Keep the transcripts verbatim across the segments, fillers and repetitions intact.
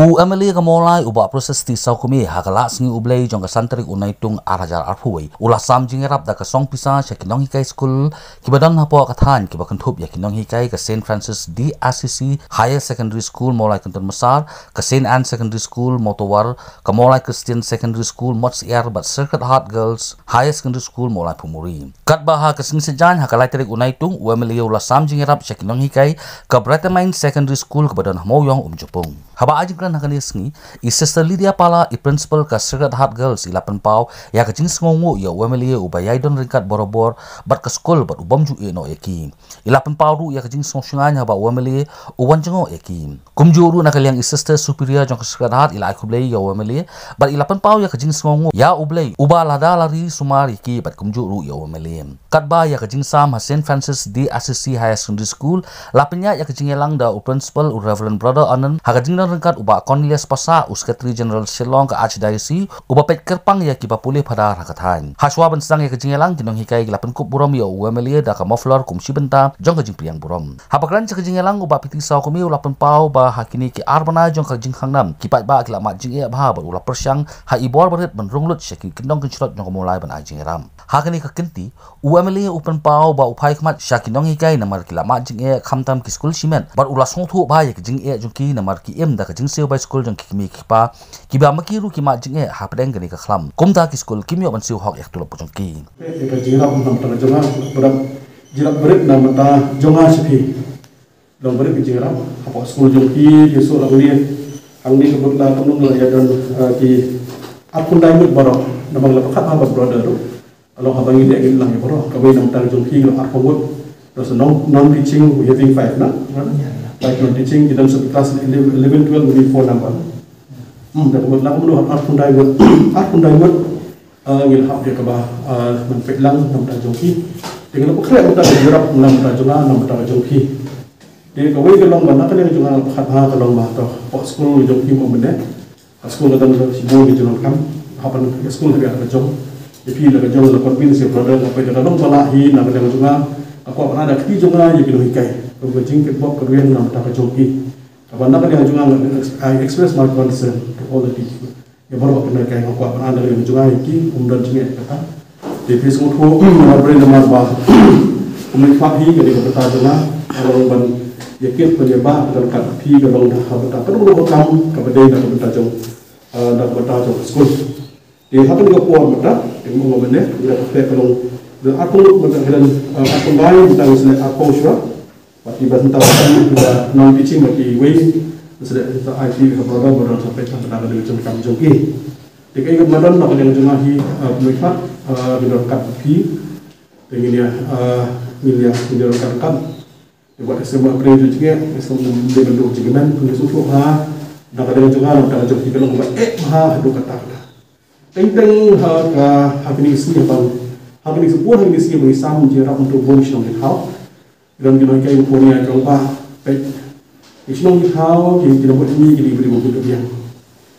U MLA ka Mawlai u Bah Precious T Sawkmie ha ka lad sngi U Blei jong ka san tarik u Naitung ar hajar arphew wei u la sam jingïarap da ka song pisa sha ki nonghikai skul kiba don hapoh ka thaiñ kiba kynthup ïa ki nonghikai ka St Francis de Assisi Higher Secondary School Mawlai Kynton Massar, ka St Anne Secondary School Mawtawar, ka Mawlai Christian Secondary School Mawsiar bad Sacred Heart Girls Higher Secondary School Mawlai Phumuri. Katba ha ka sngi Saitjaiñ ha ka lai tarik u Naitung u MLA u la sam jingïarap sha ki nonghikai ka Brightermind Secondary School kaba don ha Mawiong Umjapung. Haba ai jingkren ha kane ka sngi, i Sister Lydia Pala, i Principal ka Sacred Heart Girls, i la pynpaw ïa ka jingsngewnguh ïa u MLA uba ïai don ryngkat borabor bad ka skul bad u bym ju ïehnoh ïa ki. I la pynpaw ruh ïa ka jingsngewsynei haba u MLA u wan jngoh ïa ki. Kumjuh ruh na ka liang i Sister Superior jong ka Sacred Heart i la ai khublei ïa u MLA bad i la pynpaw ïa ka jingsngewnguh ïa U Blei uba lada la ri sumar ïa ki bad kumjuh ruh ïa u MLA. Katba ïa ka jingsam ha St Francis de Assisi Higher Secondary School la pynïaid ïa ka jingïalang da u Principal u Reverend Brother Anand ha ka jingdon ryngkat u Bah Cornelius Passah, u Secretary General Shillong ka Archdiocese, uba peit kyrpang ïa kiba pule phadar ha ka thaiñ. Hashwa ban sdang ïa ka jingïalang, ki nonghikai ki la pynkup burom ïa u MLA da ka muffler kum shi bynta jong ka jingpdiang burom. Haba kren sha ka jingïalang, u Bah P T Sawkmie u la pynpaw ba ha kine ki ar bnai jong ka jingkhang nam, ki paidbah ki la mad jingeh bha bad u la pyrshang ha i bor barit ban rung lut sha ki kyndong kynshlot jong ka Mawlai ban ai jingïarap. Ha kane ka kynti, u MLA u pynpaw ba u phai khmat sha ki nonghikai namar ki la mad jingeh khamtam ki skul shimet bad u la sngewthuh bha ïa ki jingeh jong ki namar ki im da ka jingsiew bai skul jong ki kmie ki kpa kiba ma ki ruh ki mad jingeh hapdeng kane ka khlam. Kumta ki skul kim ïoh ban siew hok ïa ka tulop ka jong ki. Ïa ka jingïarap na ka bynta jong nga, bad jingïarap barit na ka bynta jong nga sha phi. Long barit ka jingïarap hapoh skul jong phi, phi suk hangne. Hangne ka bynta ka nong la ïa don, eh, ki arphew khyndai ngut baroh, namar la pyrkhat ha bad brother ruh. Long haba ngi leh ngi lang ïa baroh, kawei na ka bynta jong phi long arphew ngut. Those non, non teaching, we having five na. Five non teaching, ki don sa class eleven, eleven, twelve, only four number. Hmm, da ka bynta ka nong arphew khyndai ngut, arphew khyndai ngut. Ah, ngi la hap ïa kaba, ah, ban peit lang na ka bynta jong phi. Te ngi la pynkhreh na ka bynta ka jingïarap na ka bynta jong nga, na ka bynta ka jong phi. Te kawei ka long ba na ka liang jong nga la pyrkhat ha ka long ba to, hapoh skul jong phi mo mynne. Ka skul ka don shibun ki jingdonkam, hapdeng ka skul ka jong. Ïa phi la ka jong la convince ïa brother, ka peit ka long ba lah hi na ka liang jong nga. Ka kwah ban ai da ka kti jong nga ïa ki nonghikai. Ka jingkitbok ka rwiang na ka bynta ka jong phi. Kaba na ka liang jong nga, I express my concern to all the teachers. Ïa baroh ki nonghikai, nga kwah ban ai na ka liang jong nga ïa ki, ym don jingeh kata. Te phi sngewthuh, nga briew namar ba kum i khmat hi, ka dei ka bynta jong nga, ka long ban ïa kit ban ïa bah, ka long kat phi, ka long da ka bynta, ka long da ka kam, kaba dei da ka bynta jong, eh, da ka bynta jong ka skul. Te ha kane ka por mynta, te mo mynne, ngi da ka phi ka long, da arphew mynta, ngi da, eh, arphew khyndai mynta, ngi select arphew shuwa. Bad kiba sngewthuh ba non teaching bad kiwei, ngi select, ngi select I T ha brother, brother sampai ka bynta ka dei jong kam jong ki. Te kaei kaba don na ka liang jong nga hi, eh, pynmih pat, eh, ngi donkam kat phi. Te ngin ïa, eh, ngin ïa, ngin ïa donkam kat. Te wat ïa sngewbha briew jingeh, ïa sngewbha briew jingeh, ngi sngewthuh ha, na ka liang jong nga, na ka liang jong ki ka long ba eh, ha, haduh katta katta. Teng teng ha ka, ha kine ki sngi ba, ha kine ki sngi, ha kine ki sngi ba ngi sam jingïarap, ngi tuh bun shnong ki thaw. Ki don ki nonghikai ba pynïaid jong ba, peit. Ki shnong ki thaw, ki, ki nongbuh jingmih, ki dei ba dei ba bun biang.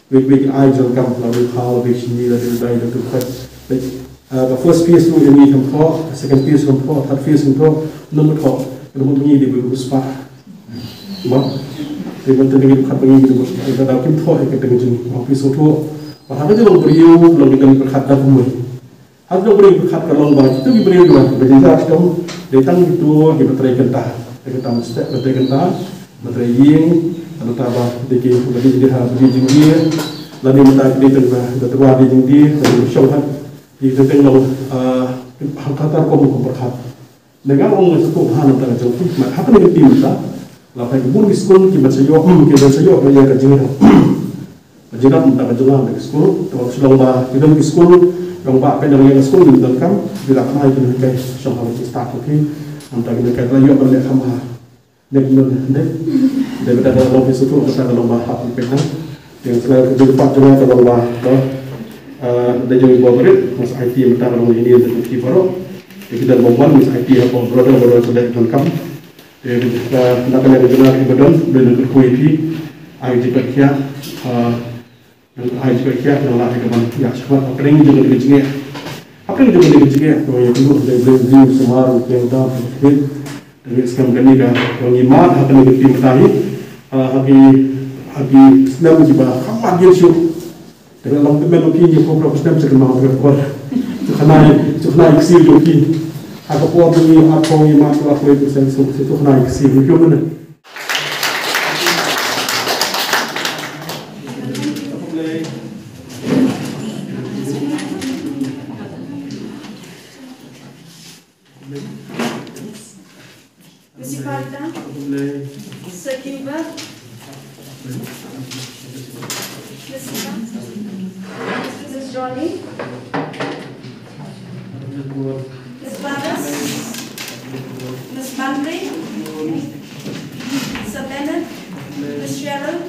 Wei wei ki ai jong kam, la dei thaw, la dei shini, la dei dai, la dei peit. Peit. Ah, ka first phase tu ïa ngi kam thoh, ka second phase kam thoh, third phase kam thoh, nang thoh. Ki nongbuh jingmih dei ba dei ba spah. Ba. Dei ba dei ba khat ba ngi dei ba, dei ba kim thoh ïa ka teng jong, ba phi sngewthuh. Ba ha ka jong briew, long ki don pyrkhat da kumne. Haba dang briew pyrkhat ka long ba kito ki briew kiba, ba jynjar shitom, dei tang kito kiba trei kynta. Trei kynta mynstep, ba trei kynta, ba trei ïing, kata ba dei ki, ba dei ki ha, ba dei jingïa, lane mynta ki dei tang ba, ba trei, ba dei jingïa, ba dei shong hat. Ki dei tang long, ah, ha kata rukom rukom pyrkhat. Te nga ong nga sngewthuh bha na ka bynta ka jong ki, ma ha kane ka por mynta la peit bun ki skul ki ban sa ïoh, hmm, ki ban sa ïoh ïa ka jingïarap. Ka jingïarap na ka bynta ka jong nga na ka skul, te wat shu long ba ki don ki skul, long ba peit na ka skul ki donkam, ki la kynmaw ki nonghikai, shong ha ki staff ki, na ka bynta ki nonghikai la ïoh ban leh kham bha. Dei ki don, dei. Dei ba ka long ki sngewthuh, ba ka long ba hap ki peit na. Te nga sngewthuh ka jingïarap jong nga ka long ba, to, eh, da jong i Bor Barit, Miss I T mynta ka long ïa kine ki baroh. Te ki don bun bun Miss I T hapoh brother, brother, brother donkam. Te, eh, na ka liang jong nga kiba don, ba nang kyrkhu ïa phi, ai jingpynkhiah, eh, ai jingpynkhiah, nang lah ïa ka ban ïa shakhmat, hapdeng jong ka jingeh. Hapdeng jong ka jingeh, to ïa kynduh, hapdeng jong ka jingeh, sumar, ïa ka jingeh, Te ngi skhem kane ka, ka ngi mad ha kane ka team ta hi, ah, ha ki, Ar snem kiba kham mat ïa shu. Te la long tymmen u phi ni ko pro snem se kynmaw ko. Shu khnai, shu khnai ksiew jong phi. Ha ka por jong ngi, ha ka por ngi mat la ko shu, shu khnai ksiew jong phi. Missus Falta. Sir Gilbert. Miss Johnny. Miss Brothers. Miss Manley. Sir Bennett. Miss Cheryl.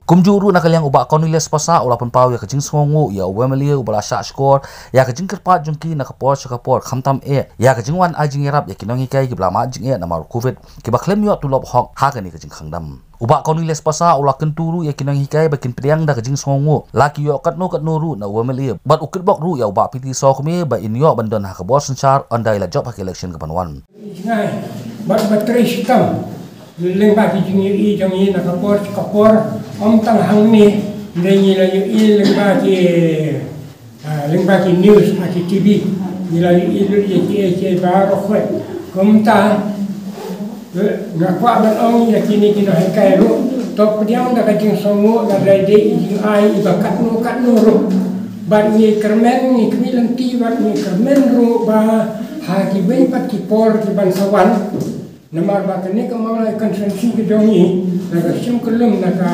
Kumjuh ruh na ka liang u Bah Cornelius Passah u la pynpaw ïa ka jingsngewnguh ïa u M L A uba la shah shkor ïa ka jingkyrpad jong ki na ka por sha ka por, khamtam eh ïa ka jingwan ai jingïarap ïa ki nonghikai kiba la mad jingeh namar u Covid, kiba khlem ïoh tulop hok ha kane ka jingkhang dam. U Bah Cornelius Passah u la kyntu ruh ïa ki nonghikai ba kin pdiang da ka jingsngewnguh la ki ïoh katno katno ruh na u M L A, bad u kitbok ruh ïa u Bah P T Sawkmie ba in ïoh ban don ha ka bor synshar ynda i la jop ha ka election kaban wan. Jngai, bad ba trei shitom lyngba ki jingïohi jong ngi na ka por sha ka por, ym tang hangne, hynrei ngi la ïohi lyngba ki, ah, lyngba ki news ha ki T V, ngi la ïohi lut ïa kiei kiei baroh khoit. Kumta, eh, nga kwah ban ong ïa kine ki nonghikai ruh, to pdiang da ka jingsngewnguh lada dei i jingai iba katno katno ruh. Bad ngi kyrmen, ngi khmih lynti bad ngi kyrmen ruh ba ha kiwei pat ki por kiban sa wan. Namar ba kane ka Mawlai constituency ka jong ngi, na ka shim kyllum na ka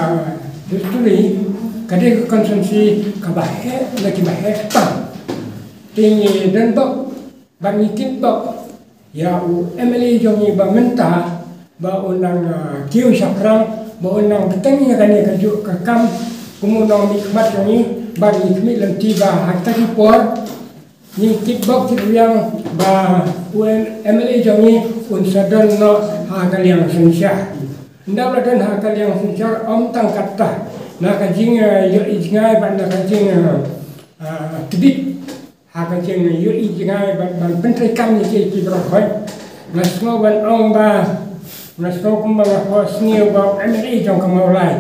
history, ka dei ka constituency kaba heh na kiba heh tam. Te ngi don bok, bad ngi kit bok ïa u M L A jong ngi ba mynta, ba un nang, ah, kiew shaphrang, ba un nang bteng ïa kane kajuh ka kam kum u nongmihkhmat jong ngi, bad ngi khmih lynti ba ha kita ki por ngi kit bok kit riang ba u M L A jong ngi un sa don noh ha ka liang synshar. Ynda u la don ha ka liang synshar, ym tang katta, na ka jing, eh, ïohi jngai bad na ka jing, eh, ah, tbit ha ka jingïohi jngai bad ban pyntreikam ïa kiei kiei baroh khoit. Nga sngew ban ong ba, nga sngew kumba nga kwah sniew ba u M L A jong ka Mawlai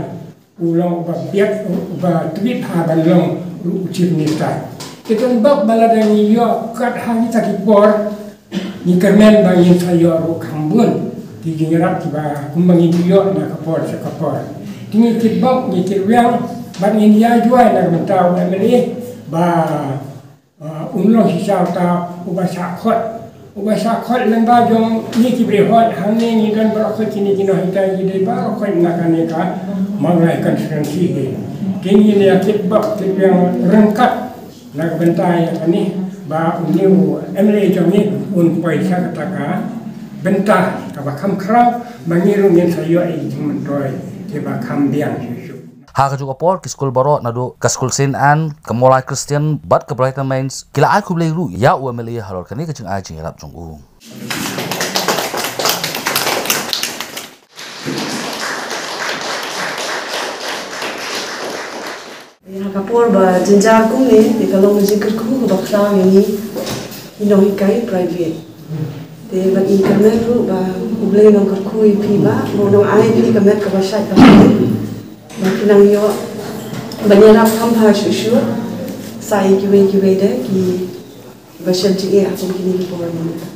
u long uba biang, uba tbit ha ban long ruh u Chief Minister. Te don bok ba lada ngi ïoh kat ha kita ki por, ngi kyrmen ba ngin sa ïoh ruh kham bun ki jingïarap kiba kumba ngi ju ïoh na ka por sha ka por. Te ngi kit bok, ngi kit riang, bad ngin ïa juai na ka bynta u M L A ba, ah, un long shisha uta uba shah khot. Uba shah khot lyngba jong ngi ki briew hoi, hangne ngi don baroh khoit kine ki nonghikai ki dei baroh khoit na kane ka Mawlai constituency hi. Te ngin ïa kit bok kit riang ryngkat na ka bynta ïa kane ba une u M L A jong ngi un poi sha kata ka bynta kaba kham khraw ba ngi ruh ngin sa ïoh ïa ki jingmyntoi kiba kham biang shuh shuh. Ha kajuh ka por ki skul baroh naduh ka skul Saint Anne, ka Mawlai Christian bad ka Brighter Minds ki la ai khublei ruh ïa u M L A halor kane ka jingai jingïarap jong u. Ha ka por ba jynjar kumne, te ka long ka jingkyrkhu kaba khraw ïa ngi ki nonghikai private. Te bad ngi kyrmen ruh ba U Blei un nang kyrkhu ïa phi, ba un nang ai ïa phi ka met kaba shait kaba shait, ba phin nang ïoh ban ïarap kham bha shuh shuh sa ïa kiwei kiwei de kiba shem jingeh ha kum kine ki por mynta.